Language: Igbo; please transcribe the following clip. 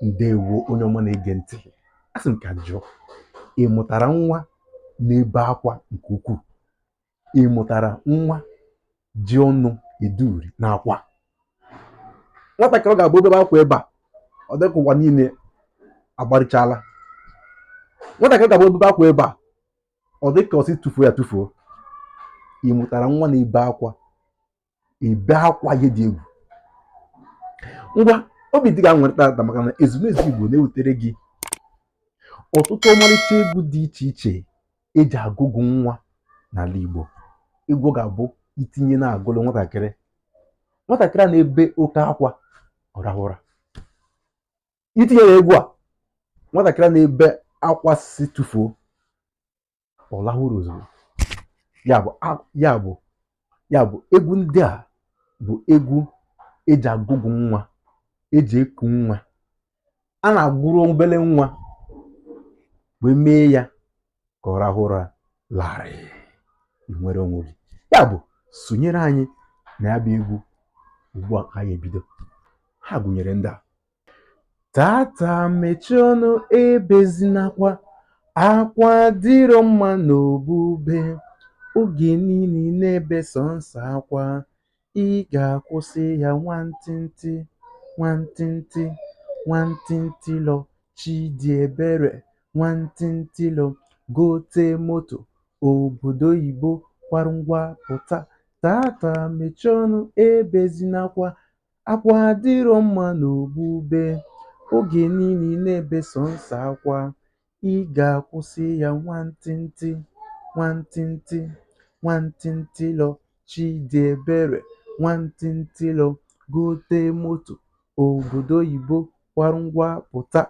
Ndewo onye ọma na-ege ntị. Asị m ka jụọ, ị mụtara nwa na-ebe akwa nke ukwuu? Ị mụtara nwa ji ọnụ eduri n'akwa? Nwatakịrị ọ ga-abụ obere akwa ebe a, ọ dịka ụwa niile agbarịchala. Nwatakịrị ga-abụ obere akwa ebe a, ọ dịka ọ sị tụfuo ya tụfuo. Ị mụtara nwa na-ebe akwa, ebe akwa ihe dị egwu. Ngwa, obi dị ga-anwere tata maka na Ezumezu Igbo na-ewutere gị ọtụtụ ọmarịcha egwu dị iche iche eji agụgụ nwa n'ala Igbo. Egwu ga-abụ itinye na-agụlụ nwatakịrị, nwatakịrị a na-ebe oke akwa ọ rahụ ụra. Itinye ya egwu a, nwatakịrị a na-ebe akwa si tụfuo, ọ lahụ ụra ozugbo. Ya bụ egwu ndị a bụ egwu eji agụgụ nwa, eji eku nwa, a na-agụrụ obere nwa wee mee ya ka ọ rahụ ụra larịị, ị nwere onwe gị. Ya bụ, sonyere anyị na ya bụ egwu ugbu a ka anyị ebido. Ha gụnyere ndị a: tata mechie ọnụ ebezinakwa, akwa dịrọ mma n'obube, oge niile ị na-ebe sọnsọ akwa, ị ga-akwụsị ya nwantịntị nwantịntị nwantịntịlọ, Chidiebere nwantịntịlọ, gote moto obodo oyibo kwarụ ngwa pụta. Tata mechie ọnụ ebezinakwa, akwa adịrọ mma n'obube, oge niile ị na-ebe sọnsọ akwa, ị ga-akwụsị ya nwantịntị nwantịntị nwantịntịlọ, Chidiebere nwantịntịlọ, gote moto obodo oyibo kwarụ ngwa pụta.